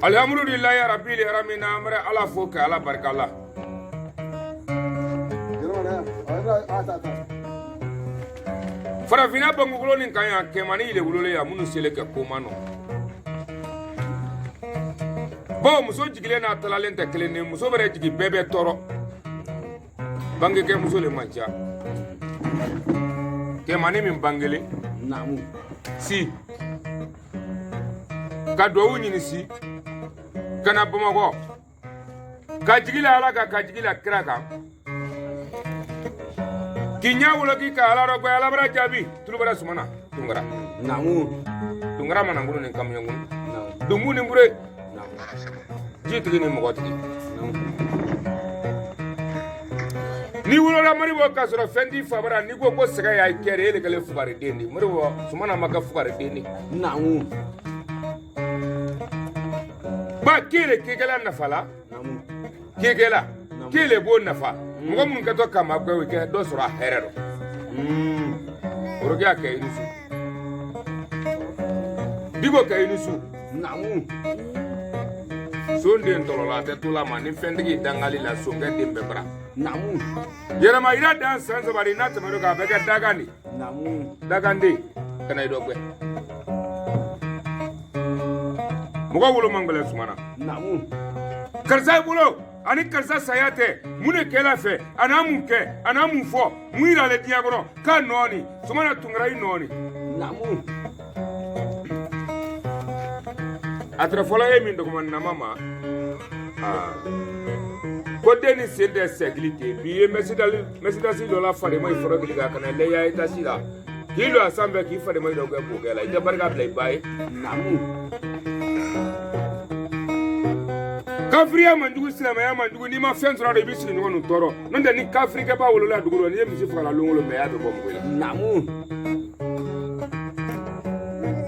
Alhamdulilayi rabbil alamin, an bɛ Ala fo ka Ala barika la. Farafinna bangukolo nin kan yan, kɛmani le wololen yan minnu selen kɛ ko ma nɔ. Bawo muso jigilen n'a talalen tɛ kelen ye, muso bɛrɛ jigin bɛɛ bɛ tɔɔrɔ. Bangekɛ muso le man ca. Kɛmani min bangelen si ka duwawu ɲini si ka na Bamakɔ ka jigi la Ala kan, ka jigi la kira kan, k'i ɲɛ wolo k'i ka Ala dɔgbɛ, Ala bara jaabi. Tulubara Sumana Tunkara. Naamu. Tunkara manankunu ni kamiyankunu, dunbu ni bure, jitigi ni mɔgɔtigi. N'i wolola Moribo k'a sɔrɔ fɛn t'i fa bara, n'i ko ko sɛgɛn y'a kɛ de, e de kɛlen fugariden de. Moribo Sumana ma kɛ fugariden de. Naamu. Ba k'e le kekɛla nafa la, kekɛla k'e le b'o nafa. Mɔgɔ minnu kɛtɔ kama kɛ o kɛ dɔ sɔrɔ a hɛrɛ dɔ. Orokiya kɛ i ni su, Diko kɛ i ni su. Naamu. Son den tɔlɔla a tɛ to la ma ni fɛntigi dangali la, sonkɛ den bɛɛ bara. Naamu. Yɛrɛma yira dan san saba de n'a tɛmɛn'o kan, a bɛ kɛ dagan de. Naamu. Daganden ka na i dɔ gbɛ. Mɔgɔ wolo man gɛlɛn Sumana. Naamu. Karisa i bolo ani karisa saya tɛ, mun de kɛla fɛ, a n'a mun kɛ, a n'a mun fɔ, mun yira ale diɲɛ kɔnɔ k'a nɔɔni. Sumana Tunkara i nɔɔni. Naamu. A tɛrɛ fɔlɔ ye min dɔgɔma nama ma ko den ni sen tɛ sɛgili ten. Bi ye mɛsidasi dɔ la fadenma i fɔlɔ kili kan ka na lɛya etasi la k'i lɔ a sanfɛ k'i fadenma i dɔ kɛ bokɛ la, i tɛ barika bila i ba ye. Naamu. Kafiriya man jugu, silamɛya man jugu. N'i ma fɛn sɔrɔ a i bɛ sigiɲɔgɔn ninnu tɔɔrɔ. N'o tɛ ni kafirikɛba wolola dugu dɔ, n'i ye misi faga lon o lon, mɛ y'a bɛ bɔ mɔgɔ la. Naamu.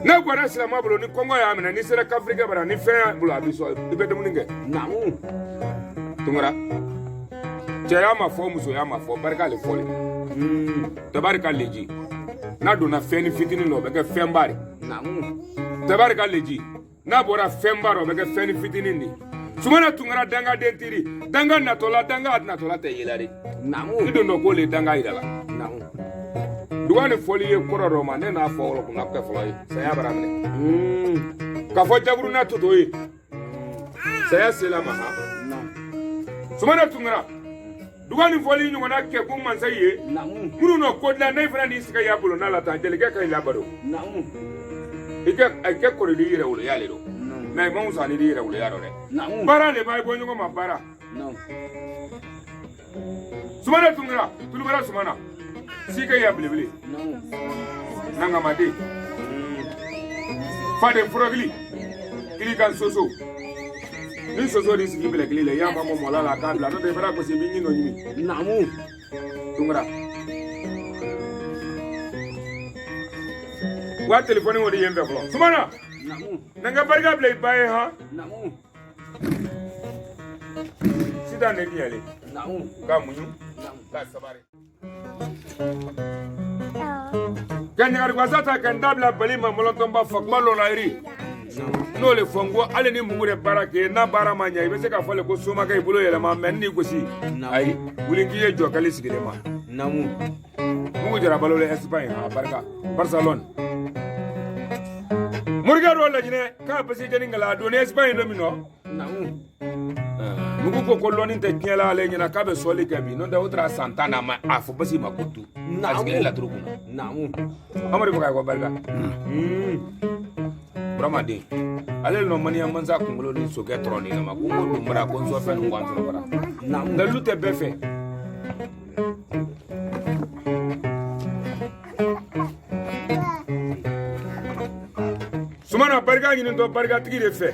Ne gwara silamɛ bolo ni kɔngɔ y'a minɛ, n'i sera kafirikɛ bara ni fɛn y'a bolo, a bɛ sɔn i bɛ dumuni kɛ. Naamu. Tunkara, cɛya ma fɔ, musoya ma fɔ, barika le fɔlen. Tabarika leji n'a donna fɛn ni fitinin dɔ, o bɛ kɛ fɛnba de. Naamu. Tabarika leji n'a bɔra fɛnba dɔ, o bɛ kɛ fɛn ni fitinin de. Sumana Tunkara dangaden tiri, danga natɔla, danga natɔla tɛ yela de. Naamu. I don dɔ ko le danga yira la. Naamu. Duga ni fɔli ye kɔrɔ dɔ ma, ne n'a fɔ wɔlɔ kunna kɛ fɔlɔ ye saya bara minɛ. K'a fɔ jakuruna toto ye saya sela ma han. Sumana Tunkara, duga ni fɔli ɲɔgɔnna kɛ ko mansa ye. Naamu. Minnu nɔ ko dilan, ne fana n'i sigi y'a bolo n'a la tan, jelikɛ ka ɲi labado. Naamu. I kɛ a kɛ kɔrɔli i yɛrɛ woloya le don. Mɛ i ma wusa ni i yɛrɛ woloya dɔ dɛ. Naamu. Baara de b'a bɔ ɲɔgɔn ma baara. Naamu. Sumana Tunkara, tulubara Sumana. Sikɛ ya belebele. Naamu. Nangamaden. Faden furakili. Kili kan soso. Ni soso de sigi bɛlɛ kili la, i y'a mabɔ mɔla la k'a bila, n'o tɛ i bɛna gosi i b'i ɲin dɔ ɲimi. Naamu. Tunkara. Wa telefɔni o de ye n fɛ fɔlɔ. Sumana. Naamu. Na n ka barika bila i ba ye han. Naamu. Sisan ne diyalen. Naamu. Ka muɲu. Naamu. Ka sabari. Ka ɲagari ta ka n da bila bali ma mɔlɔtɔnba fa kuma lɔ la yiri. N'o le fɔ n ko hali ni mugu de baara kɛ n'a baara ma ɲɛ, i bɛ se k'a fɔ le ko somakɛ i bolo yɛlɛma mɛ n'i gosi. Ayi, wuli k'i ye jɔ kɛli sigilen ma. Naamu. Mugu jara balo le Espagne a barika Barcelone. Morikɛ dɔ Lajinɛ k'a basi jɛni kala a donni Espagne don min nɔ. Naamu. Mugu ko ko lɔnni tɛ tiɲɛ la ale ɲɛna k'a bɛ sɔli kɛ bi, n'o tɛ o taara san 10 na ma a fɔ basi ma ko tu. A sigilen laturu kunna. Naamu. Amadu Bakayi ko barika. Burama den. Ale nɔ maniya mansa kunkolo ni sokɛ tɔrɔ ni ma ko ko dun bara ko n sɔfɛ ni kwan sɔrɔ bara. Naamu. Dalilu tɛ bɛɛ fɛ. Sumana barika ɲinitɔ barikatigi de fɛ.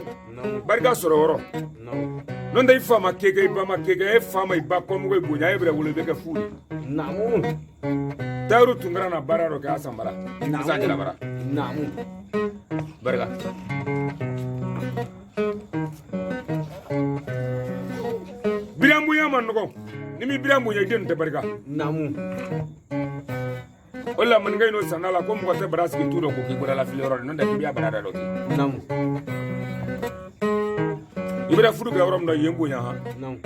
Barika sɔrɔ yɔrɔ. Naamu. N'o tɛ i fa ma keke, i ba ma keke, e fa ma i ba kɔmɔgɔ i bonya, e bɛrɛ wolo i bɛ kɛ fu de. Naamu. Tayiru Tunkara na baara dɔ kɛ Asan bara. Asan Jara bara. Naamu. Barika. Biranbonya ma nɔgɔn. Ni m'i bira bonya i den tɛ barika. Naamu. O la maninka in n'o sanna la ko mɔgɔ tɛ bara sigi tu dɔ ko k'i bɔra la fili yɔrɔ de n'o tɛ k'i b'a bara da dɔ ten. Naamu. I bɛna furu kɛ yɔrɔ min na yen bonya han. Naamu.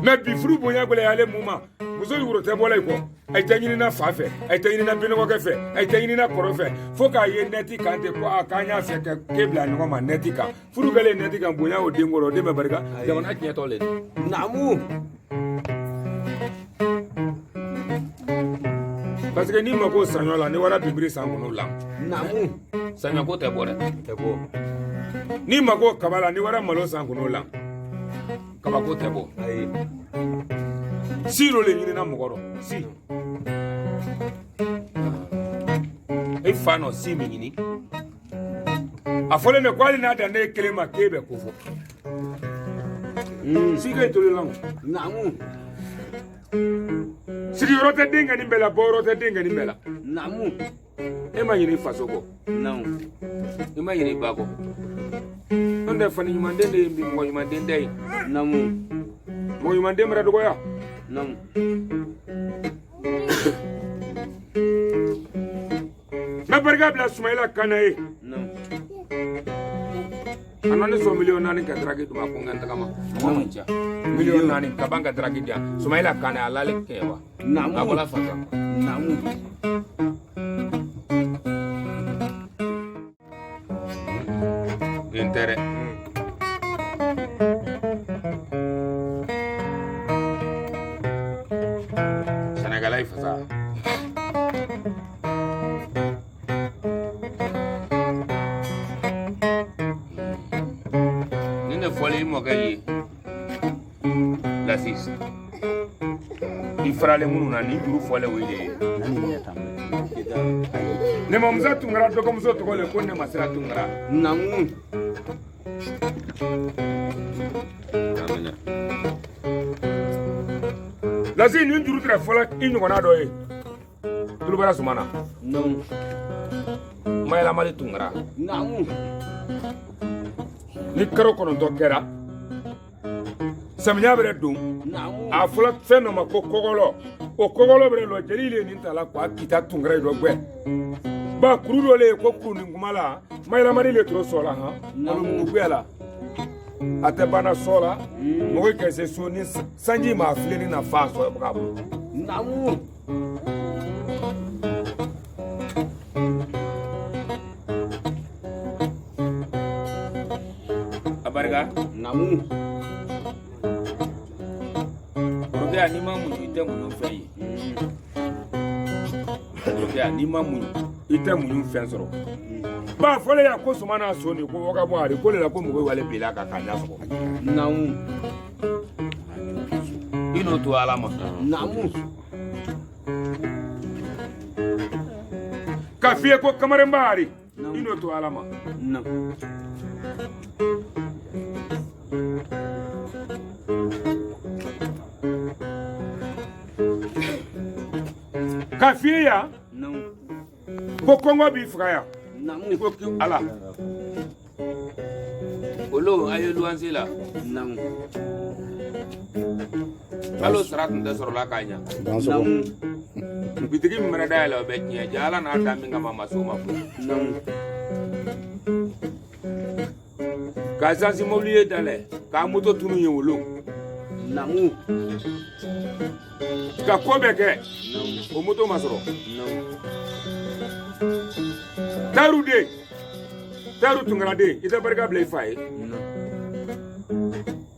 Mais bi furu bonya gɛlɛyalen mun ma muso woro tɛ bɔla i kɔ a tɛ ɲinina fa fɛ a tɛ ɲinina binɔgɔkɛ fɛ a tɛ ɲinina kɔrɔ fɛ fo k'a ye nɛti kan ten ko a k'an y'a fɛ ka k'e bila ɲɔgɔn ma nɛti kan furu kɛlen nɛti kan bonya o den kɔrɔ o den bɛ barika jamana tiɲɛtɔ le don. Naamu. Parce que n'i mako saɲɔ la ni wara bibiri san kɔnɔ la. Naamu. Saɲɔ ko tɛ bɔ dɛ. Tɛ bɔ. N'i mako kaba la ni wara malo san kɔnɔ la kaba ko tɛ bɔ. Ayi. Si dɔ le ɲinina mɔgɔ rɔ si. E fa nɔ si min ɲini. A fɔlen de ko hali n'a dan ne kelen ma k'e bɛ ko fɔ. Si k'e toli la o. Naamu. Sigiyɔrɔ tɛ den kɛ nin bɛɛ la bɔyɔrɔ tɛ den kɛ nin bɛɛ la. Naamu. E ma ɲinɛ i faso kɔ. Naamu. I ma ɲinɛ i ba kɔ. N'o tɛ fani ɲuman den de ye bi mɔgɔ ɲuman den tɛ ye. Naamu. Mɔgɔ ɲuman den bɛna dɔgɔya. Naamu. N bɛ barika bila Sumayila Kana ye. Naamu. A na ne sɔn miliyɔn 4 ka daraki d'u ma ko n ka n tagama. Mɔgɔ man ca. Miliyɔn 4 ka ban ka daraki di yan. Sumayila Kana a lale kɛ wa. Naamu. A bɔra fasa. Naamu. Nin tɛ dɛ. Sɛnɛkɛla ye fasa. Nin de fɔlen i mɔkɛ ye. Lasisi. I faralen minnu na nin juru fɔlen o de ye. Nɛmamusa Tunkara dɔgɔmuso tɔgɔ le ko Nɛmasira Tunkara. Naamu. Lasi nin juru tɛrɛ fɔlɔ i ɲɔgɔnna dɔ ye. Tulubara Sumana. Naamu. Mayalamali Tunkara. Naamu. Ni karo 9 kɛra. Samiya bɛ don. Naamu. A fɔlɔ fɛn dɔ ma ko kɔgɔlɔ. O kɔgɔlɔ bɛ lɔ jeli le nin ta la k'a kita Tunkara dɔ gbɛ. Ba kuru dɔ le ye ko kurunin kuma la. Mayalamali le toro sɔ la han. Naamu. Gbɛ la. A tɛ banna sɔ la. Mɔgɔ kɛ se so ni sanji ma filenni na fa sɔ k'a bolo. Naamu. A barika. Naamu. Kɔrɔkɛ n'i ma muɲu i tɛ muɲu fɛn ye. Kɔrɔkɛ n'i ma muɲu i tɛ muɲu fɛn sɔrɔ. Ba fɔlen ya ko Sumana so nin ko waga bɔ ari ko le la ko mɔgɔ wale bila kan k'a ɲɛ sɔgɔ. Naamu. I n'o to Ala ma. Naamu. K'a f'i ye ko kamalenba ari i n'o to Ala ma. Naamu. K'a f'i ye yan Naamu. ko kɔngɔ b'i faga yan. Naamu. I ko k'i Ala. Olu a ye luwanse la. Naamu. Kalo sara tun tɛ sɔrɔ la k'a ɲa. Naamu. Bitigi min bɛna dayɛlɛ o bɛ tiɲɛ ja Ala n'a da min kama a ma s'o ma fɔlɔ. Naamu. Ka esansi mobili ye dalɛ k'a moto tunu ye wolo. Naamu. Ka ko bɛɛ kɛ Naamu. o moto ma sɔrɔ. Naamu. Tayiru den Tayiru Tunkara den i tɛ barika bila i fa ye. Naamu.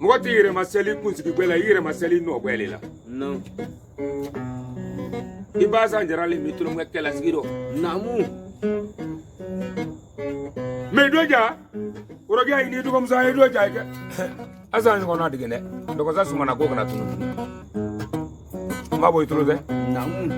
Mɔgɔ t'i yɛrɛ ma seli kunsigi gbɛ la i yɛrɛ ma seli nɔ gbɛ le la. Naamu. I b'a san jara le mi tulonkɛ kɛlɛsigi dɔ. Naamu. Mais dɔ ja kɔrɔkɛ y'i ni dɔgɔmuso ye dɔ ja i kɛ asan ɲɔgɔnna dege dɛ dɔgɔsa Sumana ko kana tunu tuguni. N b'a bɔ i tulo tɛ. Naamu.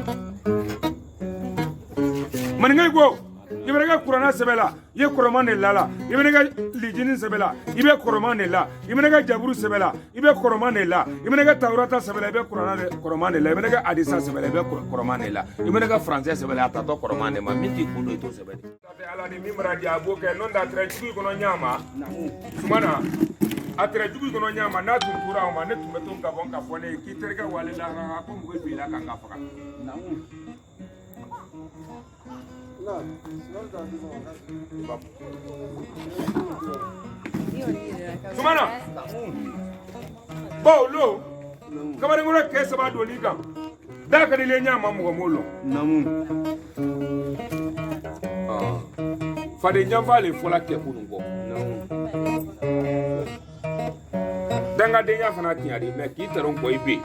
Maninka ko i bɛ ne ka kuranna sɛbɛ la i ye kɔrɔman de la la i bɛ ne ka lijini sɛbɛ la i bɛ kɔrɔman de la i bɛ ne ka jaburu sɛbɛ la i bɛ kɔrɔman de la i bɛ ne ka tawurata sɛbɛ la i bɛ kuranna de kɔrɔman de la i bɛ ne ka hadisa sɛbɛ la i bɛ kɔrɔman de la i bɛ ne ka faransɛ sɛbɛ la a tatɔ kɔrɔman de ma min t'i kun don i t'o sɛbɛ de. Ala ni min mana diya a b'o kɛ n'o tɛ a tɛrɛ jugu kɔnɔ ɲa ma. Naamu. Sumana A tɛrɛ jugu kɔnɔ ɲa ma n'a tun tora o ma ne tun bɛ to Gabɔn ka fɔ ne ye k'i terikɛ wale lahara ko mɔgɔ b'i la kan ka faga. Sumana bawo lo kamalenkɔrɔ kɛ saba donni kan da ka di le ɲa ma mɔgɔ m'o lɔn. Faden janfa le fɔla kɛ kunun kɔ. Dangadenya fana tiɲɛ de mɛ k'i taron kɔ i bɛ yen.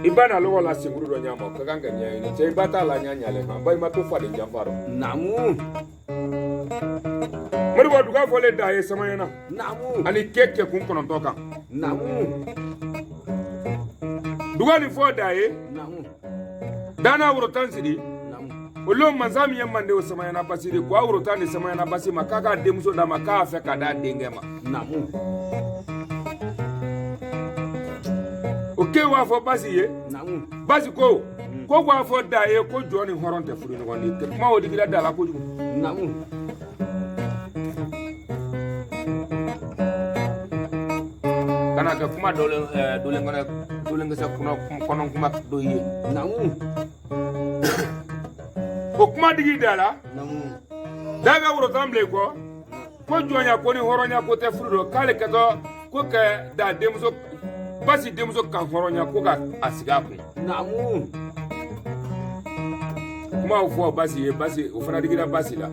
I ba na lɔgɔ la senkuru dɔ ɲa ma o ka kan ka ɲɛɲini cɛ i ba t'a la ɲa ɲalen kan ba i ma to faden janfa rɔ. Moribo duga fɔlen da ye Samayana. Ani kɛ kɛkun 9 kan. Duga nin fɔ da ye. Dana woro 10 sigi. Olu mansa min ye mande o Samayana Basi de ko a woro 10 ni Samayana Basi ma k'a k'a denmuso d'a ma k'a fɛ ka d'a denkɛ ma. O ke b'a fɔ Basi ye. Basi ko ko k'a fɔ da ye ko jɔn ni hɔrɔn tɛ furu ɲɔgɔn ye. Kuma o digira da la kojugu. Kana kɛ kuma dolen kɔnɔ dolenkisɛ kɔnɔ kuma dɔ ye. O kuma digi da la. Da ka woro 10 bila i kɔ. Ko jɔnya ko ni hɔrɔnya ko tɛ furu dɔ k'ale kɛtɔ ko kɛ da denmuso Basi denmuso kan hɔrɔnya ko ka a sigi a kun. Kumaw fɔ Basi ye Basi o fana digira Basi la.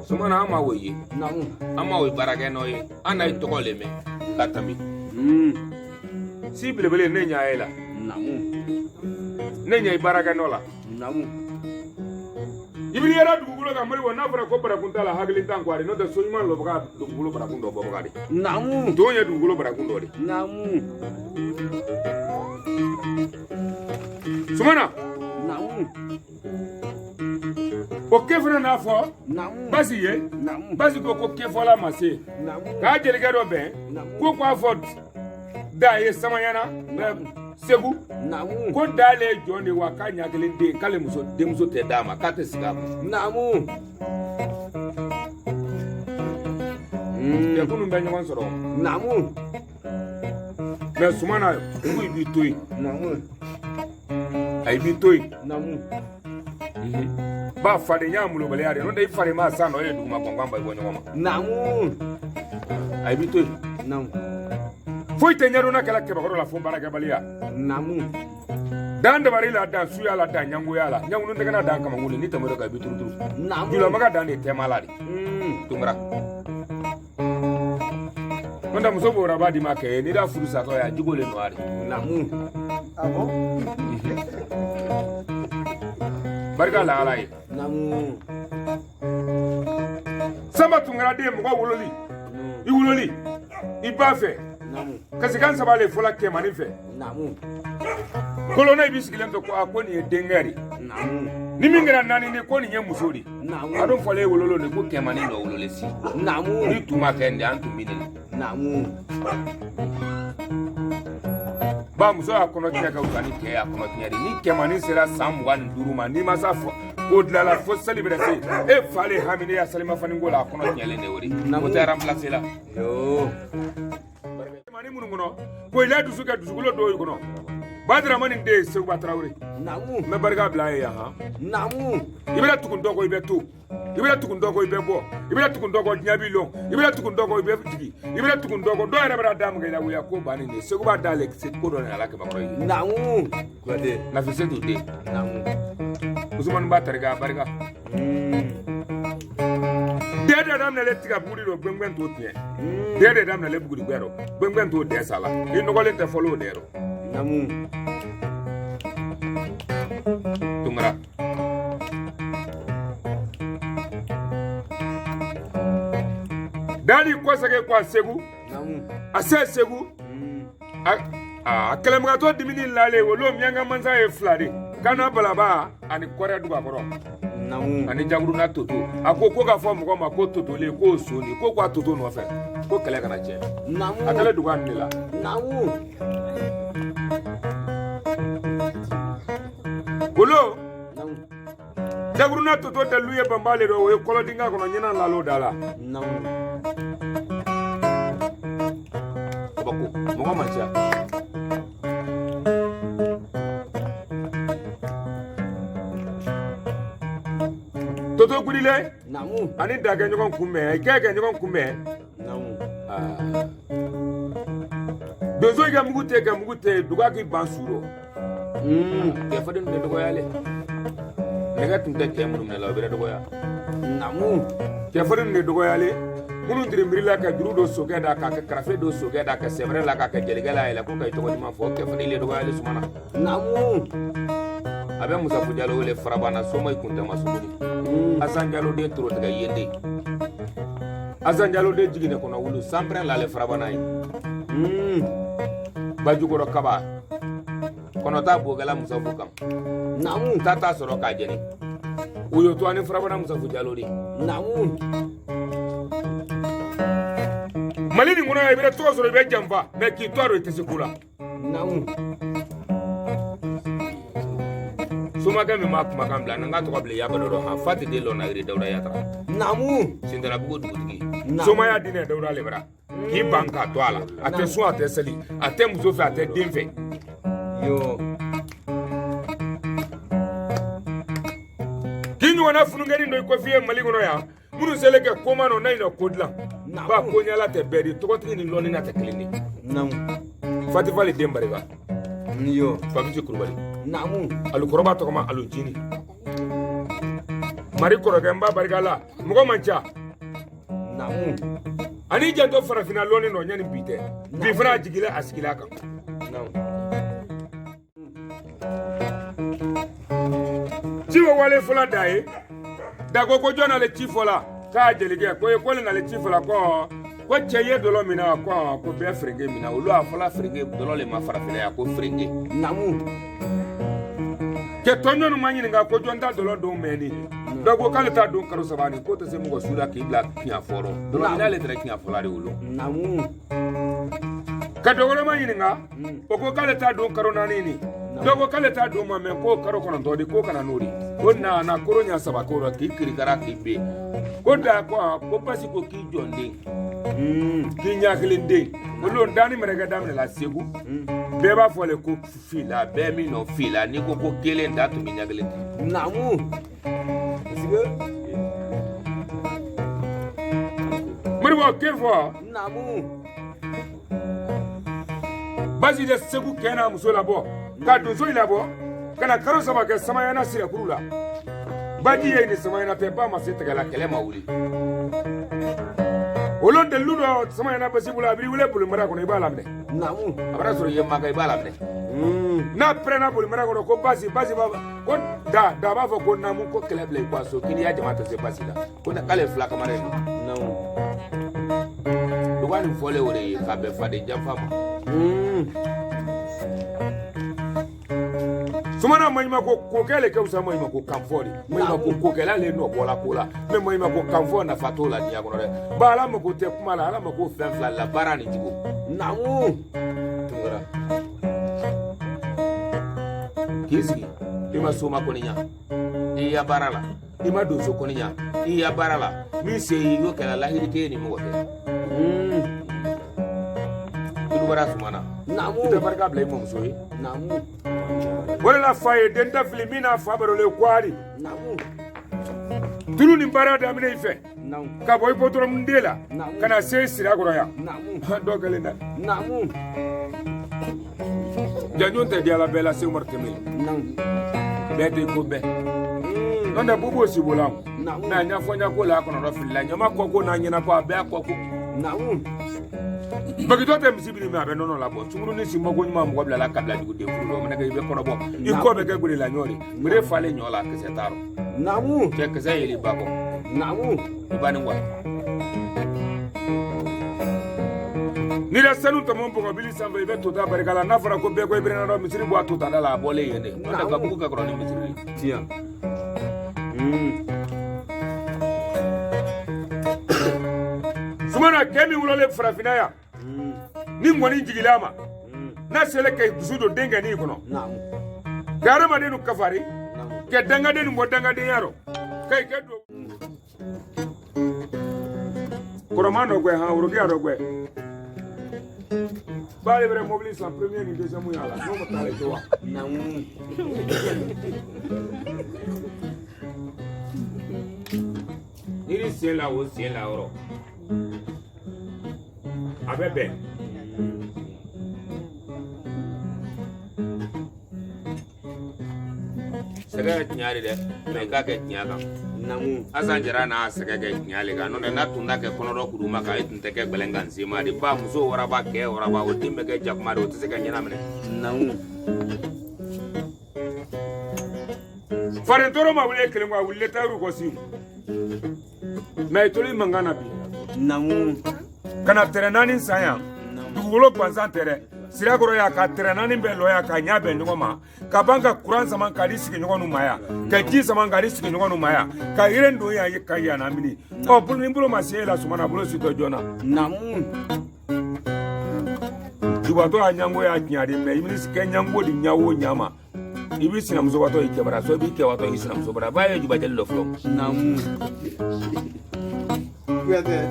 Sumana an ma o ye. An ma o baarakɛ nɔ ye. An n'a ye tɔgɔ le mɛn ka tɛmɛ. Si belebele ne ɲa ye la. Ne ɲa ye baarakɛ nɔ la. I b'i yɛrɛ dugukolo kan Moribo n'a fɔra ko barakun t'a la hakili t'an kɔ a de n'o tɛ so ɲuman lɔbaga dugukolo barakun dɔ bɔbaga de. Ton ye dugukolo barakun dɔ de. Sumana. O ke fana n'a fɔ. Basi ye. Basi ko ko kefɔla ma se. K'a jelikɛ dɔ bɛn. Ko k'a fɔ da ye Samayana. Segu. Ko da le jɔn de wa k'a ɲa kelen den k'ale muso denmuso tɛ d'a ma k'a tɛ sigi a kun. Jɛkulu bɛ ɲɔgɔn sɔrɔ. Mɛ Sumana ko i b'i to yen. A i b'i to yen. Ba fadenya molobaliya de n'o tɛ i faden ma san dɔ e ye duguma kɔnkan ba i bɔ ɲɔgɔn ma. A i b'i to yen. Foyi tɛ ɲɛdɔnna kɛla kɛbakɔrɔ la fo baarakɛbaliya. Dan dabari la dan suya la dan ɲangoya la ɲangunu tɛgɛna dan kamankun ni tɛmɛr'o kan i bɛ turuturu. Julamaga dan de tɛma la de. Tunkara. N'o tɛ muso b'o b'a di ma kɛ ye n'i da furu satɔ ye a jogo le nɔ de. Barika la Ala ye. Sanba Tunkara den mɔgɔ wololi i wololi i ba fɛ kasikan saba le fɔla kɛmani fɛ. Kolonna i b'i sigilen to ko a ko nin ye denkɛ de ni min kɛra naani de ko nin ye muso de a dun fɔlen e wololo de ko kɛmani dɔ wololen si ni tun ma kɛ nin de an tun bɛ nin ba muso y'a kɔnɔ tiɲɛ ka wusa ni cɛ y'a kɔnɔ tiɲɛ de ni kɛmani sera san 25 ma n'i ma s'a fɔ ko dilanla fo seli bɛna se e fa le hami ne ya salima fani ko la a kɔnɔ tiɲɛlen de o de o tɛ remplacer la. Mani minnu kɔnɔ ko i la dusu kɛ dusukolo dɔw kɔnɔ Badarama nin den ye Seguba Tarawele. N bɛ barika bila a ye yan han. I bɛna tugun dɔ kɔ i bɛ to i bɛna tugun dɔ kɔ i bɛ bɔ i bɛna tugun dɔ kɔ diɲɛ b'i lɔn i bɛna tugun dɔ kɔ i bɛ jigin i bɛna tugun dɔ kɔ dɔw yɛrɛ bɛna da mun kɛ i la wuya ko bannen de Seguba d'ale ko dɔ de ala kɛbakɔrɔ ye. Nafise t'o den. Usumani ba tarika barika. Den de daminɛlen tiga buguri dɔ gbɛngbɛn t'o tiɲɛ. Den de daminɛlen buguri gbɛ dɔ gbɛngbɛn t'o dɛ sa la i nɔgɔlen tɛ fɔlɔ o dɛ rɔ. Tunkara. Dali kɔsɛgɛ ko a Segu. A se Segu. A kɛlɛbagatɔ dimini lalen olu miyanka mansa ye fila de Kana Balaba ani Kɔrɛ Dugakɔrɔ ani Jaguruna Toto a ko ko k'a fɔ mɔgɔ ma ko Totolen k'o son de ko k'a Toto nɔfɛ ko kɛlɛ kana tiɲɛ a kɛlen dugu de la. Olu Jaguruna Toto dalilu ye banbale dɔ o ye kɔlɔdinga kɔnɔ ɲinan lalo da la. Mɔgɔ man ca. Toto Gurile. Naamu. Ani da kɛ ɲɔgɔn kunbɛn, i kɛ ɲɔgɔn kunbɛn. Naamu. Donso kɛ mugu tɛ kɛ mugu tɛ duga k'i ban su rɔ. Cɛ faden tɛ dɔgɔya le. Nɛgɛ tun tɛ cɛ minnu minɛ la o bɛ dɔgɔya. Naamu. Cɛ faden de dɔgɔyalen minnu tirinbirila ka juru don sokɛ da k'a kɛ karafe don sokɛ da ka sɛmɛrɛ la k'a kɛ jelikɛ la yɛlɛ ko ka i tɔgɔ ɲuman fɔ cɛ faden le dɔgɔyalen sumana. Naamu. A bɛ Musafu Jalo wele farabana soma i kun tɛ ma sumuni. Asan Jalo den toro tigɛ yende. Asan Jalo den jiginɛ kɔnɔ wulu sanpɛrɛn lale farabana ye. Bajukɔrɔ kaba kɔnɔta bokɛla Musafu kan. Naamu. Ta t'a sɔrɔ k'a jɛni. O y'o to ani farabana Musafu Jalo de. Naamu. Mali nin kɔnɔ yan i bɛ tɔgɔ sɔrɔ i bɛ janfa mɛ k'i to a dɔn i tɛ se ko la. Naamu. Somakɛ min b'a kumakan bila n'an ka tɔgɔ bila yaba dɔ han fa tɛ den lɔ na yiri Dawuda Yatara. Naamu. Sintanabugu dugutigi. Somaya diinɛ Dawuda le bara. K'i ban k'a to a la. A tɛ sun a tɛ seli a tɛ muso fɛ a tɛ den fɛ. Yo. K'i ɲɔgɔnna fununkɛnin dɔ i kɔfɛ ye Mali kɔnɔ yan minnu selen kɛ koma nɔ n'a ɲinɛ ko dilan. Ba ko ɲɛla tɛ bɛɛ di tɔgɔtigi ni lɔnni tɛ kelen ye. Naamu. Fatifali den barika. Yo. Fabisi Kulubali. Naamu. Alukɔrɔba tɔgɔma Alujini. Mari kɔrɔkɛ n ba barika la mɔgɔ man ca. Naamu. Ani janto farafinna lɔnni nɔ ɲani bi tɛ. Bi fana a jigila a sigila kan. Naamu. Ci bɛ wale fɔlɔ da ye. Da ko ko jɔn n'ale ci fɔla k'a jelikɛ ko ye ko ne n'ale ci fɔla ko ko cɛ ye dɔlɔ min na ko ko bɛɛ fereke min na olu a fɔla fereke dɔlɔ le ma farafinna yan ko fereke. Naamu. Cɛ tɔɲɔnu ma ɲininka ko jɔn ta dɔlɔ don mɛnni. Dɔ ko k'ale t'a don karo saba ni k'o tɛ se mɔgɔ su la k'i bila tiɲɛ fɔlɔ. Dɔlɔ min n'ale tɛra tiɲɛ fɔla de wolo. Naamu. Ka dɔ wɛrɛ ma ɲininka o ko k'ale t'a don karo naani ni. Dɔ ko k'ale t'a don ma mɛ k'o karo kɔnɔntɔn di k'o kana n'o di. Ko nana koro ɲɛ saba k'o rɔ k'i kirikara k'i ben. Ko da ko ko basi ko k'i jɔn den. K'i ɲɛ kelen den. Olu danni mɛrɛkɛ daminɛ la Segu. Bɛɛ b'a fɔ le ko fila bɛɛ min nɔ fila n'i ko ko kelen da tun bɛ ɲɛ kelen ten. Naamu. Parce que. Moribo k'e fɔ. Naamu. Basi de Segu kɛ n'a muso labɔ ka donso in labɔ ka na karo saba kɛ Samayana sirakuru la. Baji ye ni Samayana tɛ ba ma se tigɛ la kɛlɛ ma wuli. Olu dalilu dɔ Samayana basi bolo a b'i wele bolimara kɔnɔ i b'a laminɛ. Naamu. A b'a sɔrɔ i ye maka i b'a laminɛ. N'a pɛrɛnna bolimara kɔnɔ ko basi basi b'a ko da da b'a fɔ ko naamu ko kɛlɛ bila i kɔ so k'i n'i ya jama tɛ se basi la ko k'ale fila kamara ye. Naamu. Duga nin fɔlen o de ye k'a bɛn faden janfa ma. Sumana maɲumako kokɛ le ka fisa maɲumako kanfɔ de. Maɲumako kokɛla le nɔ bɔla ko la mɛ maɲumako kanfɔ nafa t'o la diɲɛ kɔnɔ dɛ. Ba ala mako tɛ kuma la ala mako fɛn fila la baara ni jugu. Naamu. Tunkara. K'i sigi i ma soma kɔni ɲa i ya baara la i ma donso kɔni ɲa i ya baara la min se y'i y'o kɛra lahiri t'e ni mɔgɔ tɛ. Tulubara sumana. Naamu. I tɛ barika bila i mɔmuso ye. Naamu. O de la fa ye den ta fili min n'a fa barolen kwari. Naamu. Tulu ni baara daminɛ i fɛ. Naamu. Ka bɔ hippodrome den la. Naamu. Ka na se Sirakɔrɔ yan. Naamu. Dɔ kelen dɛ. Naamu. Janjo tɛ di ala bɛɛ la Seku Umaru Tɛnbeli. Naamu. Bɛɛ tɛ ko bɛɛ. N'o tɛ bubu sibo la. Naamu. N'a ɲɛfɔ ɲɛko la a kɔnɔ filila ɲama kɔ ko n'a ɲɛna ko a bɛɛ y'a kɔ ko. Naamu. Bagitɔ tɛ misi biri mɛ a bɛ nɔnɔ labɔ sungurunnin si mako ɲuman mɔgɔ bilala kabila jugu den furu la o mana kɛ i bɛ kɔnɔbɔ i kɔ bɛ kɛ gere la ɲɔ de gere falen ɲɔ la kisɛ t'a rɔ. Naamu. Cɛ kisɛ yeli ba kɔ. Naamu. I ba ni wa. N'i ye sanu tɔmɔ bɔgɔbili sanfɛ i bɛ tota barika la n'a fɔra ko bɛɛ ko i bɛrɛnna dɔn misiri bɔ a tota da la a bɔlen yen de n'o tɛ ka bugu ka kɔrɔ ni misiri ye. Tiɲɛ. Sumana kɛ min wololen farafinna yan ni ŋɔni jiginla a ma n'a selen ka dusu don denkɛnin kɔnɔ ka hadamaden nu kafari ka dangaden nu bɔ dangadenya rɔ ka i kɛ don kɔrɔman dɔ gɛ han worokiya dɔ gɛ B'ale bɛrɛ mobili san premier ni deuxième y'a la n'o ma taa ale jɔ wa. Naamu. N'i sen la o sen la yɔrɔ a bɛ bɛn. Sɛgɛ ye tiɲɛ de dɛ, mɛ i k'a kɛ tiɲɛ kan. Naamu. Asan Jara n'a sɛgɛ kɛ tiɲɛ le kan, n'o tɛ n'a tun t'a kɛ kɔnɔdɔ kuruma kan, e tun tɛ kɛ gbɛlɛn kan sema de. Ba muso waraba kɛ waraba, o den bɛ kɛ jakuma de, o tɛ se ka ɲɛnaminɛ. Naamu. Faren tɔɔrɔ ma wuli kelen kɔ, a wulilen tayiru kɔ sin. Mɛ i toli mankan na bi. Naamu. Ka na tɛrɛ naani san yan. Dugukolo gansan tɛ dɛ. Sirakɔrɔ yan ka tɛrɛ naani bɛɛ lɔ yan ka ɲa bɛn ɲɔgɔn ma. Ka ban ka kuran sama k'a di sigiɲɔgɔnw ma yan. Ka ji sama k'a di sigiɲɔgɔnw ma yan. Ka yiri don yan ka yan na mini. Ɔ bolo ni bolo ma se e la Sumana, bolo si tɔ joona. Naamu. Jubatɔ y'a ɲango y'a tiɲɛ de, mɛ i bɛ kɛ ɲango di ɲa o ɲa ma. I b'i sinamusobatɔ i cɛbara so, i b'i cɛbatɔ i sinamuso bara. Ba ye jubajali dɔ fɔlɔ. Naamu. Kuyate.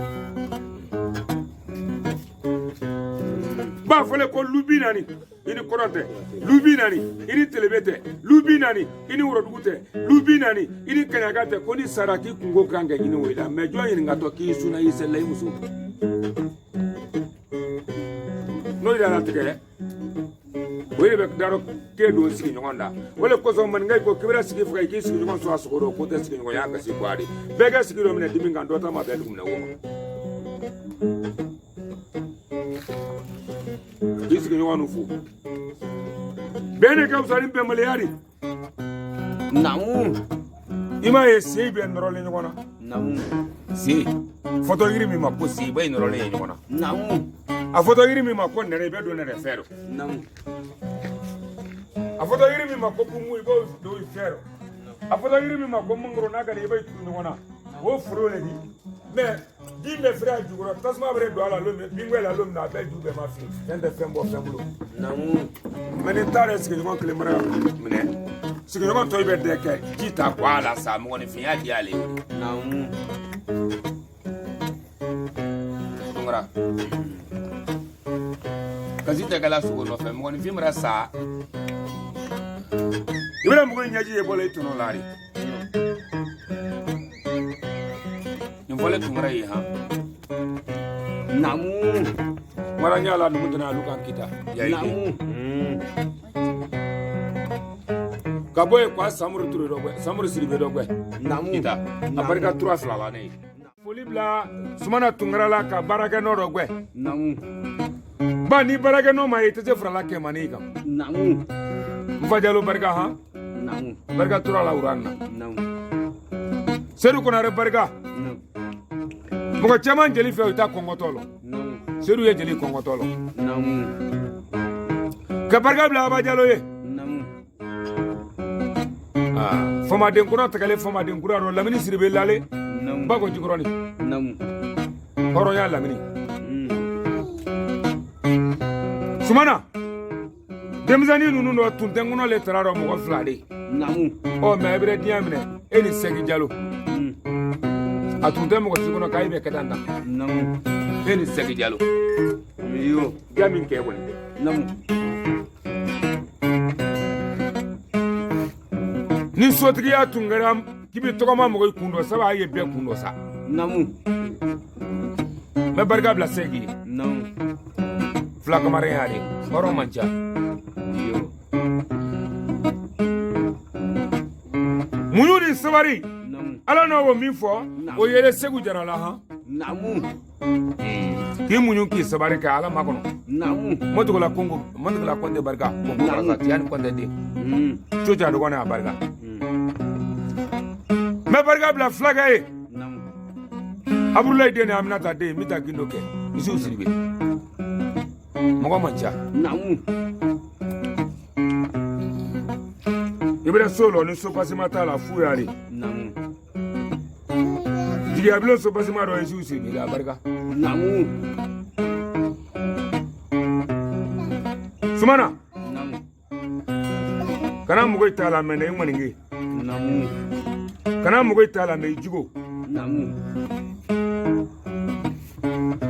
B'a fɔlen ko lu 40 i ni kɔrɔn tɛ, lu 40 i ni telebe tɛ, lu 40 i ni worodugu tɛ, lu 40 i ni kaɲaga tɛ, ko ni sara k'i kunko kan ka ɲini o la. Mɛ jɔn ɲininkatɔ k'i sunna i selila i muso. N'o yɛrɛ tigɛ o de bɛ darɔ ke don sigiɲɔgɔn da. O de kosɔn maninka ko k'i bɛna sigi faga i k'i sigiɲɔgɔn sɔrɔ a sogo dɔ, ko tɛ sigiɲɔgɔnya kasi bɔ a de. Bɛɛ ka sigi dɔ minɛ dimi kan, dɔ ta ma bɛn dugu minɛ wo ma. K'i sigiɲɔgɔn fo. Bɛn de ka fisa ni bɛnbaliya de. Naamu. I m'a ye sen bɛɛ nɔrɔlen ɲɔgɔn na. Naamu. Sen fɔtɔ yiri min ma ko sen, i bɛ nɔrɔlen ye ɲɔgɔn na. Naamu. A fɔtɔ yiri min ma ko nɛrɛ, i bɛ don nɛrɛ fɛ rɔ. Naamu. A fɔtɔ yiri min ma ko bungu, i b'o don i fɛ rɔ. A fɔtɔ yiri min ma ko mangoro, n'a ka di i b'o turu ɲɔgɔn na. O foro le di. Mɛ bin bɛ feere a jukɔrɔ, tasuma bɛ don a la lon min, binko la lon min na, a bɛɛ ju bɛɛ ma fin. Fɛn tɛ fɛn bɔ fɛn bolo. Naamu. Mɛ ni taara sigiɲɔgɔn kelen mara minɛ, sigiɲɔgɔn tɔ i bɛ dɛ kɛ ji ta kɔ a la sa, mɔgɔninfinya di ale ye. Naamu. Tunkara. Kasi tɛ kɛla sogo nɔfɛ, mɔgɔninfin mana sa. I bɛna mɔgɔ ɲɛji ye bɔla i tɔnɔ la de. Nin fɔlen Tunkara ye han. Naamu. Mara ɲa la numu tɛna alu kan kita. Naamu. Ka bɔ yen kwa Samuru Ture dɔ gwɛ, Samuru Sidibe dɔ gwɛ. Naamu. Kita. A barika tura fila la ne ye. Foli bila Sumana Tunkara la ka baarakɛ nɔ dɔ gwɛ. Naamu. Ba ni baarakɛ nɔ ma ye, i tɛ se farala kɛmani kan. Naamu. N fa Jalo barika han. Naamu. Barika tura la wuran na. Naamu. Sedu Konare barika. Naamu. Mɔgɔ caman jeli fɛ u t'a kɔngɔtɔ lɔ. Naamu. Sedu ye jeli kɔngɔtɔ lɔ. Naamu. Ka barika bila Aba Jalo ye. Naamu. Famaden kura tagalen famaden kura dɔ Lamini Sidibe lale. Naamu. Bako Jikɔrɔni. Naamu. Hɔrɔnya Lamini. Sumana. Denmisɛnnin ninnu dɔ tun tɛ n kɔnɔ le tara dɔ mɔgɔ fila de. Naamu. Ɔ mɛ i bɛ diɲɛ minɛ e ni Sɛki Jalo. A tun tɛ mɔgɔ si kɔnɔ k'a bɛ kɛ tan tan. Naamu. E ni Sɛki Jalo. Yo. Ja min kɛ kɔni. Naamu. Ni sotigiya tun kɛra k'i bɛ tɔgɔma mɔgɔ i kun dɔ sabu a ye bɛɛ kun dɔ sa. Naamu. N bɛ barika bila Sɛki ye. Naamu. Fila kamaren y'a de. Hɔrɔn man ca. Yo. Muɲu ni sabari. Naamu. Ala n'o min fɔ o yɛrɛ Segu Jara la han. Naamu. K'i muɲu k'i sabari kɛ Ala makɔnɔ. Naamu. Mɔtɔgɔla Kongo, Mɔtɔgɔla Kɔnte barika. Kongo barika, Tiyani Kɔnte den. Coja dɔgɔnin a barika. N bɛ barika bila fulakɛ ye. Naamu. Abudulayi den ni Aminata den, n bɛ taa gindo kɛ. Isufu Sidibe. Mɔgɔ man ca. Naamu. I bɛna so lɔ ni so pasima t'a la fu y'ale. Naamu. Jigiya bulon so pasima dɔ ye Isufu Sidibe a barika. Naamu. Sumana. Naamu. Kana mɔgɔ t'a la mɛ i maninke. Naamu. Kana mɔgɔ t'a la mɛ i jugo. Naamu.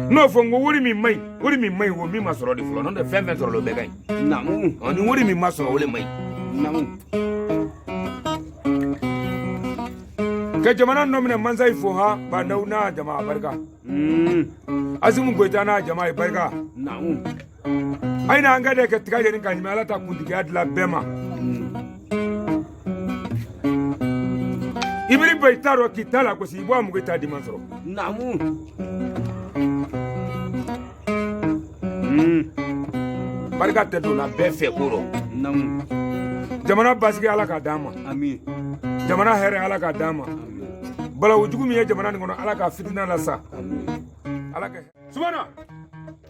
N'o fɔ n ko wari min man ɲi, wari min man ɲi, o min ma sɔrɔ de fɔlɔ, n'o tɛ fɛn fɛn sɔrɔ o bɛɛ ka ɲi. Naamu. Ni wari min ma sɔrɔ o le man ɲi. Naamu. Ka jamana nɔ minɛ mansa yi fo han, Bah N'Daw n'a jama a barika. Assimi Goïta n'a jama ye barika. Naamu. A ye n'an ka de kɛ tiga jeni ka ɲuman Ala ta kuntigiya dilan bɛɛ ma. Ibiri ba i t'a dɔn k'i t'a lagosi, i bɔ a mugu i t'a diman sɔrɔ. Naamu. Barika tɛ donna bɛɛ fɛ ko rɔ. Naamu. Jamana basigi Ala k'a d'an ma. Amin. Jamana hɛrɛ Ala k'a d'an ma. Balawu jugu min ye jamana nin kɔnɔ Ala ka fitina lasa. Ala ka Sumana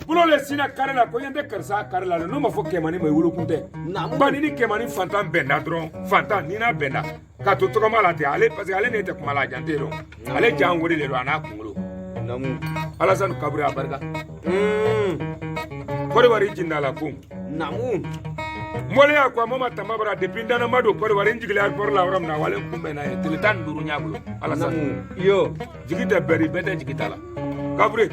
bolo le sina kari la ko ɲɛ tɛ karisa kari la n'o ma fɔ kɛmani ma i wolokun tɛ. Naamu. Ba ni ni kɛmani fantan bɛnna dɔrɔn, fantan ni n'a bɛnna ka to tɔgɔma la ten, ale parce que ale ne tɛ kuma la a jan tɛ yen dɔn, ale jan wari le don a n'a kunkolo. Naamu. Alassane Kabure a barika. Kɔdiwari jinda la ko. Naamu. Mɔlenya ko a ma tama bara depuis n danama don Kɔdiwari n jiginna aéroport la yɔrɔ min na wale n kunbɛn n'a ye tile 15 n y'a bolo. Alassane. Naamu. Yo. Jigi tɛ bɛɛ di, bɛɛ tɛ jigi ta la. Kabure.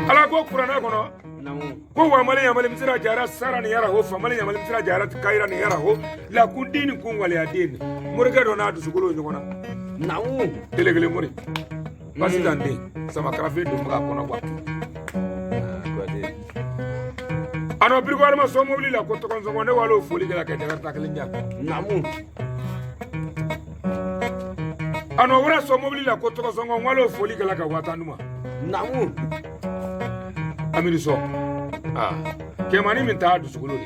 Ala ko kuranɛ kɔnɔ. Naamu. Ko wa mali yamali misira jara sara ni yara ho fa mali yamali misira jara kayira ni yara ho la kun den ni kun waleya den morikɛ dɔ n'a dusukolo ɲɔgɔn na. Naamu. Tele kelen mori. Basi dan den sama karafe donbaga kɔnɔ kuwa. A nɔ biriko adama sɔn mobili la ko tɔgɔnsɔngɔ ne w'ale foli kɛ la ka jakarita kelen diyan. Naamu. A nɔ wɛrɛ sɔn mobili la ko tɔgɔsɔngɔ n w'ale foli kɛ la ka 10,000 d'u ma. Naamu. Amiri sɔn. Aa kɛmani min t'a dusukolo de.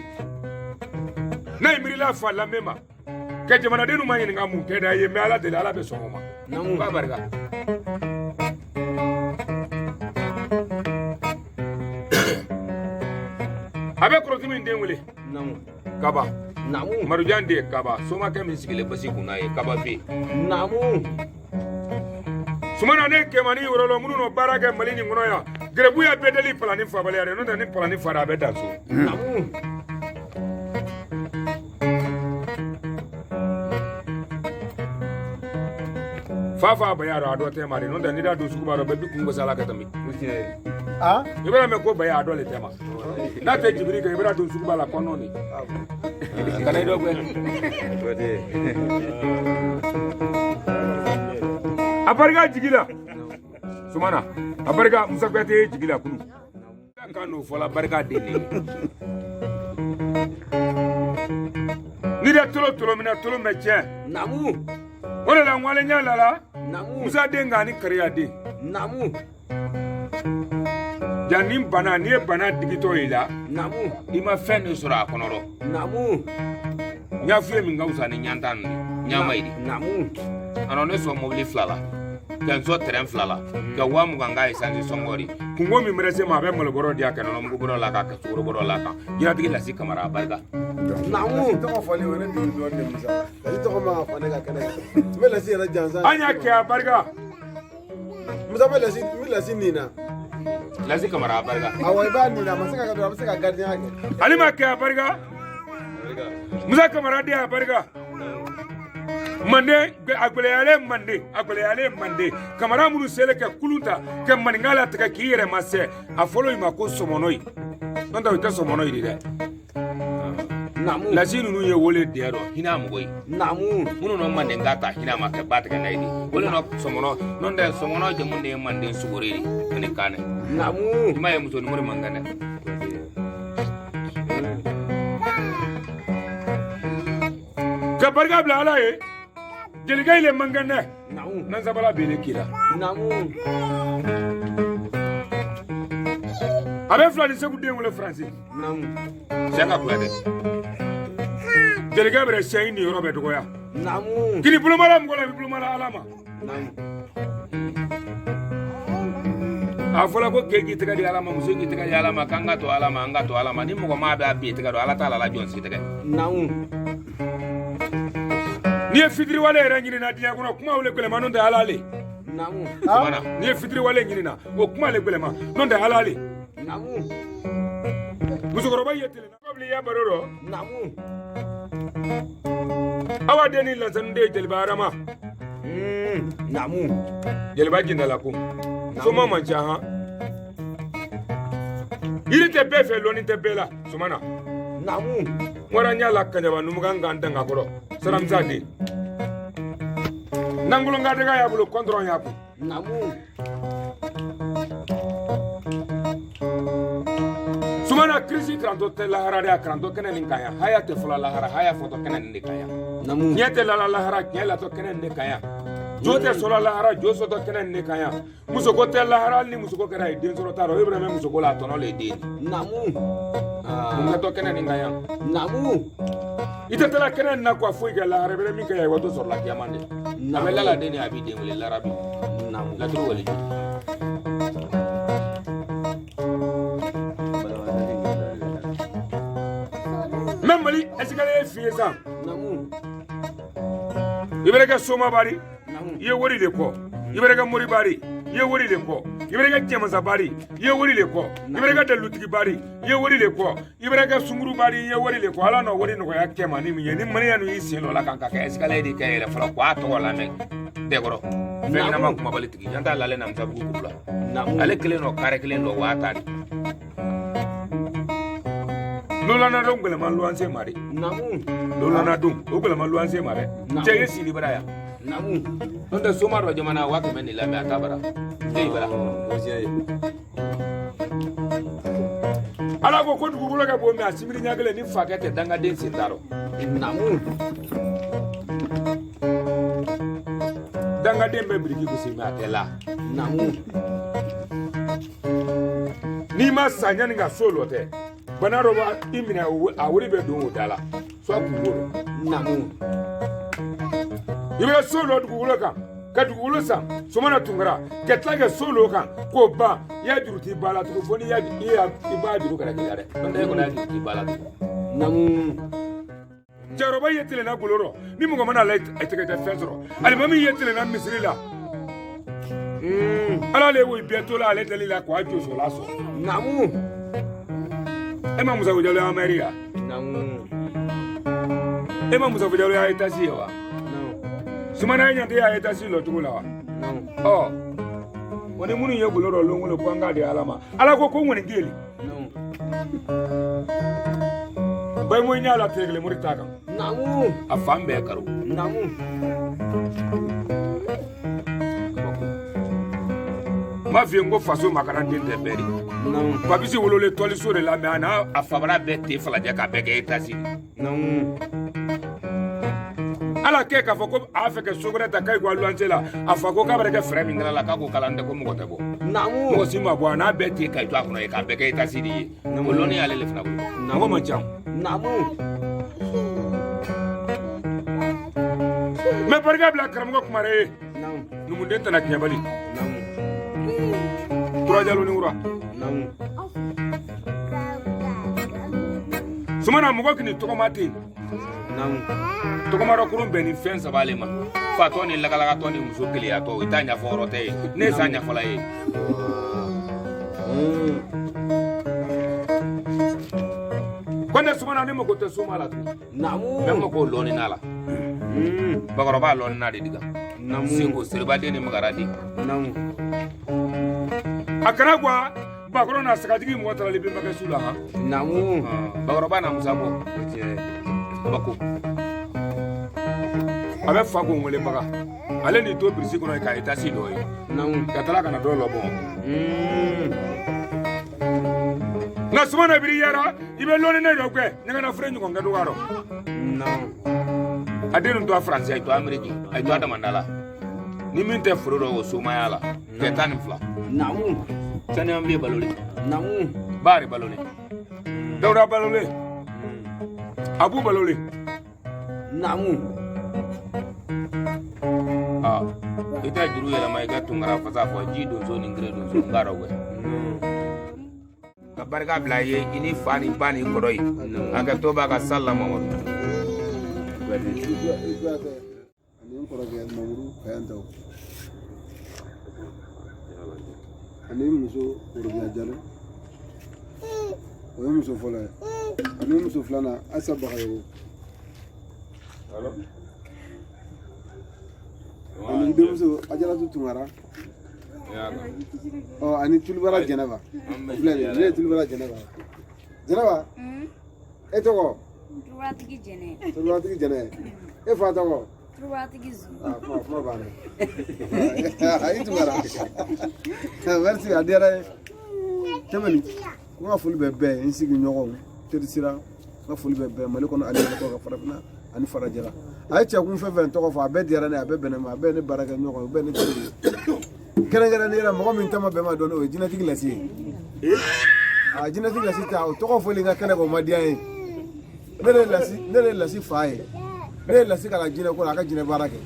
N'a ye miirila fa lamɛn ma ka jamanadenw ma ɲininka mun kɛ d'a ye n bɛ Ala deli Ala bɛ sɔn o ma. Naamu. K'a barika. A bɛ kɔrɔti min den wele. Naamu. Kaba. Naamu. Marujan den Kaba. Somakɛ min sigilen basi kunna ye Kaba bɛ yen. Naamu. Sumana ne kɛmani yɔrɔ la minnu nɔ baara kɛ Mali nin kɔnɔ yan. Gɛrɛbu ya bɛɛ deli palani fabaliya dɛ, n'o tɛ ni palani fara a bɛ dan so. Naamu. Fa fa baya dɔn a dɔ tɛ ma de, n'o tɛ n'i da don sugu b'a dɔn bɛɛ bi kun gosi a la ka tɛmɛ. Ah? I bɛna mɛn ko baya a dɔ le tɛ ma. N'a tɛ jibiri kɛ i bɛna don sugu b'a la kɔnɔ de. Kana i dɔ gɛn. A barika jigi la. Sumana a barika Musa Kuyate ye jigi la kunu. Kan n'o fɔla barika den de ye. N'i da tolo tolo minɛ tolo mɛ tiɲɛ. Naamu. O de la n wale ɲɛ la la. Naamu. Musa den kan ni kariya den. Naamu. Ja ni bana n'i ye bana digitɔ i la. Naamu. I ma fɛn de sɔrɔ a kɔnɔ rɔ. Naamu. N y'a f'i ye min ka fisa ni ɲantan ninnu ye. Ɲama ye de. Naamu. A nɔ ne sɔn mobili 2 la. Ka n sɔn tɛrɛn 2 la. Ka 20,000 k'a esansi sɔngɔ de. Kungo min bɛrɛ se ma a bɛ malobɔrɔ di yan ka nɔnɔmugu bɔrɔ la kan ka sukaro bɔrɔ la kan. Jinɛtigi Lasi Kamara a barika. Naamu. Lasi tɔgɔ fɔli o ne dimi dɔɔnin de Musa. Lasi tɔgɔ man ka fɔ ne ka kɛnɛ kan. N bɛ Lasi yɛrɛ jansa. An y'a kɛ a barika. Musa n bɛ Lasi, n bɛ Lasi nin na. Lasi Kamara a barika. Awɔ i b'a nin na a ma se ka kɛ dɔrɔn a bɛ se ka gardien kɛ. Ale ma kɛ a barika. Musa Kamara den a barika. Manden a gɛlɛyalen Manden a gɛlɛyalen Manden Kamara minnu selen ka kulun ta ka maninka latigɛ k'i yɛrɛ ma sɛ a fɔlɔ i ma ko sɔmɔnɔ ye n'o tɛ o tɛ sɔmɔnɔ ye dɛ. Naamu. Lasi ninnu ye wele dɛ dɔ hinɛ a mɔgɔ ye. Naamu. Minnu nɔ Manden ka ta hinɛ a ma kɛ ba tigɛ n'a ye de o de nɔ sɔmɔnɔ n'o tɛ sɔmɔnɔ jamu de ye Manden sugore de ani kanɛ. Naamu. I m'a ye muso nimori man kan dɛ. Ka barika bila Ala ye. Jelikɛ ile man kan dɛ. Naamu. Nansabala bɛ ne k'i la. Naamu. A bɛ fila ni Segu den wele Faransi. Naamu. Sɛ ka Kuyatɛ. Jelikɛ bɛ sɛ in niyɔrɔ bɛ dɔgɔya. Naamu. Kini bolomala mɔgɔ la i bɛ bolomala Ala ma. Naamu. A fɔra ko k'e k'i tɛgɛ di Ala ma, muso k'i tɛgɛ di Ala ma, k'an ka to Ala ma, an ka to Ala ma. Ni mɔgɔ maa bɛ a bi tɛgɛ dɔn, Ala t'a la la jɔn si tɛgɛ. Naamu. N'i ye fitiriwale yɛrɛ ɲinina diɲɛ kɔnɔ, kuma wele gɛlɛma n'o tɛ Ala le. Naamu. Sumana, n'i ye fitiriwale ɲinina, o kuma le gɛlɛma n'o tɛ Ala le. Naamu. Musokɔrɔba ye tele kabili ya baro rɔ. Naamu. Awa den ni Lasani den Jeliba Adama. Naamu. Jeliba jindala ko soma man ca han yiri tɛ bɛɛ fɛ lɔnni tɛ bɛɛ la Sumana. Naamu. Wara ɲa la kaɲaba numukan kan danga kɔrɔ saramisa den nangolonka dɛgɛ y'a bolo kɔntɔrɔn y'a kun. Naamu. Sumana kirisi karantɔ tɛ lahara de a karantɔ kɛnɛ nin kan yan haya tɛ fɔlɔ lahara haya fɔtɔ kɛnɛ nin de kan yan. Naamu. Tiɲɛ tɛ lala lahara tiɲɛ latɔ kɛnɛ nin de kan yan. Jo tɛ sɔrɔ lahara jo sɔtɔ kɛnɛ nin de kan yan. Musoko tɛ lahara hali ni musoko kɛra ye den sɔrɔ t'a rɔ Ibrahima musoko la a tɔnɔ le ye den ye. Naamu. Mun kɛtɔ kɛnɛ nin kan yan. Naamu. I tɛ taa kɛnɛ nin na quoi foyi kɛ lahara i bɛ min kɛ yan i wato sɔrɔ la kiyama de. A bɛ lala den de a b'i den wele larabi. Naamu. Laturu wale. N bɛ Mali escalier f'i ye sisan. Naamu. I bɛ kɛ somabari. Naamu. I ye wari de kɔ. I bɛ kɛ moribari. I ye wari de kɔ. I bɛ kɛ cɛmasabari. I ye wari de kɔ. I bɛ kɛ dalilutigi i ye wari de kɔ. I bɛ kɛ sungurubari i ye wari de kɔ. Ala n'o wari nɔgɔya kɛ ma ni min ye ni maliyɛn y'i sen dɔ la kan ka kɛ escalier de kɛ yɛrɛ fɔlɔ k'a tɔgɔ lamɛn bɛɛ kɔrɔ. Fɛn ɲɛnama kumabali tigi yan t'a lalen na Musabugu kuru la. Ale kelen dɔ kare kelen dɔ waa ta de. Lolana don gɛlɛman luwanse ma de. Naamu. Lolana don o gɛlɛman luwanse ma dɛ. Cɛ ye sini bara yan. Naamu. N'o tɛ soma dɔ jamana 100 ni lamɛn a t'a bara. E bara. O tiɲɛ ye. Ala ko ko dugukolo ka bon mɛ a sibiri ɲɛ kelen ni fakɛ tɛ dangaden sen t'a rɔ. Naamu. Dangaden bɛ biriki gosi mɛ a tɛ la. Naamu. N'i ma sa yanni ka so lɔ tɛ bana dɔ b'a i minɛ a wari bɛ don o da la soit kungo dɔ. Naamu. I bɛ so lɔ dugukolo kan ka dugukolo san Sumana Tunkara ka tila ka so lɔ kan k'o ban i y'a juru t'i ba la tugun fo n'i y'a i b'a juru kɛra gɛlɛya dɛ n'o tɛ e kɔni y'a juru t'i ba la tugun. Naamu. Cɛkɔrɔba ye telenna golo rɔ ni mɔgɔ mana la i tɛgɛ tɛ fɛn sɔrɔ alimami ye telenna misiri la. Ala le wo bɛɛ to la ale deli la k'a jɔsɔla sɔn. Naamu. E ma Musa Jalo ya mairie ya. Naamu. E ma Musa Jalo ya étage ye wa. Sumana ye ɲante ya étage lɔ cogo la wa. Naamu. Ɔ o ni minnu ye golo dɔ lon kolo ko an k'a di Ala ma Ala ko ko ŋɔni geli. Naamu. Bayimo ɲa la tile kelen mori t'a kan. Naamu. A fan bɛɛ karo. Naamu. N b'a f'i ye n ko faso makara den tɛ bɛɛ de. Naamu. Papisi wololen tɔliso de la mɛ a n'a a fabara bɛɛ te falajɛ k'a bɛɛ kɛ étage. Naamu. Ala kɛ k'a fɔ ko a fɛ ka so wɛrɛ ta k'a ko luwanse la a fa ko k'a bɛ kɛ fɛrɛ min kɛra la k'a ko kalan tɛ ko mɔgɔ tɛ bɔ. Naamu. Mɔgɔ si ma bɔ a n'a bɛɛ te ka to a kɔnɔ ye k'a bɛɛ kɛ étage de ye. O lɔnni y'ale de fana bolo. Mɔgɔ man ca. Naamu. N bɛ barika bila karamɔgɔ Kumare ye. Naamu. Numuden tɛna tiɲɛbali. Naamu. Turajalo ni wura. Naamu. Sumana mɔgɔ k'i ni tɔgɔma tɛ yen. Naamu. Tɔgɔma dɔ kurun bɛn ni fɛn saba le ma. Fatɔ ni lakalakatɔ ni muso keleyatɔ i t'a ɲɛfɔ yɔrɔ tɛ ye. Ne ye sa ɲɛfɔla ye. Kɔnɛ Sumana ne mako tɛ soma la tugun. Naamu. Ne mako lɔnni na la. Bakɔrɔba lɔnni na de diga. Naamu. Seko seribaden ni magaraden. Naamu. A kɛra kuwa bakɔrɔ n'a sagajigi mɔgɔ taara bɛnbakɛ su la han. Naamu. Bakɔrɔba n'a musa bɔ. O tiɲɛ ye. Kabako. A bɛ fa ko n welebaga. Ale n'i to birisi kɔnɔ yen ka étage dɔ ye. Naamu. Ka tila ka na dɔ lɔbɔ. Nka Sumana biri yara i bɛ lɔnni ne dɔ kɛ ɲɛgɛnna fure ɲɔgɔn kɛ dɔgɔ rɔ. Naamu. A den ninnu to a Faransi a ye to Ameriki a ye to a damanda la. Ni min tɛ foro dɔ o somaya la. Kɛ 12. Naamu. Sani an bɛ balo le. Naamu. Baari balo le. Dawuda balo le. Abu balo le. Naamu. Aa i tɛ juru yɛlɛma i ka Tunkara fasa fɔ ji donso ni gere donso n k'a dɔn koyi. Ka barika bila i ye i ni fa ni ba ni kɔrɔ ye. A ka to b'a ka sali la Mamadu. Ani n kɔrɔkɛ Mamuru Kayantaw. Ani muso Worobiya Jalo. O ye muso fɔlɔ ye. Ani muso filanan Asa Bagayogo. Allo? Ani n denmuso Ajaratu Tunkara. Ɔ, ani Tulubara Jɛnɛba. Filɛ nin ye, ne ye Tulubara Jɛnɛba ye. Jɛnɛba, e tɔgɔ? Turubatigi Jɛnɛ. Tulubaratigi Jɛnɛ. E fa tɔgɔ? Turubatigi Zu. Ah, kuma banna. Ayi, Tunkara. Merci, a diyara n ye. Tɛmɛni, ko n ka foli bɛ bɛɛ ye, n sigiɲɔgɔnw, teri sira, n ka foli bɛ bɛɛ Mali kɔnɔ ani Mali kɔ kan, farafinna ani farajɛla. A ye cɛkun fɛn fɛn tɔgɔ fɔ, a bɛɛ diyara ne ye, a bɛɛ bɛnna ne ma, a bɛɛ ye ne baarakɛ ɲɔgɔn ye, o bɛɛ ye ne teri ye. Kɛrɛnkɛrɛnnenya la, mɔgɔ min ta ma bɛn ma dɔɔnin, o ye jinɛtigi Lasi ye. A jinɛtigi Lasi ta, o tɔgɔ fɔli n ka kɛnɛ kan, o ma diya n ye. Ne de ye Lasi fa ye. Ne ye Lasi kalan jinɛ ko la, a ka jinɛ baara kɛ.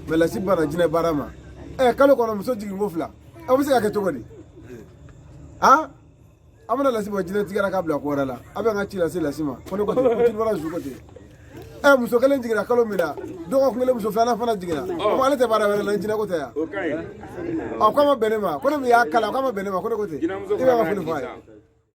Mais Lasi banna jinɛ baara ma. Ɛ, kalo kɔnɔ muso jigin ko fila, aw bɛ se ka kɛ cogo di? Han, an bɛna Lasi bɔ jinɛtigɛ la k'a bila ko wɛrɛ la. A bɛ n ka ci lase Lasi ma ko ne ko ten, ko Tulubara Zu ko ten. Ɛ, muso kelen jiginna kalo min na, dɔgɔkun kelen, muso filanan fana jiginna. Ko ale tɛ baara wɛrɛ la ni jinɛ ko tɛ yan. O ka ɲi. Ɔ, k'a ma bɛn ne ma, ko ne min y'a kalan, k'a ma bɛn ne ma, ko ne ko ten. Jinɛmuso I b'a ka fana foli fɔ a ye. jigin.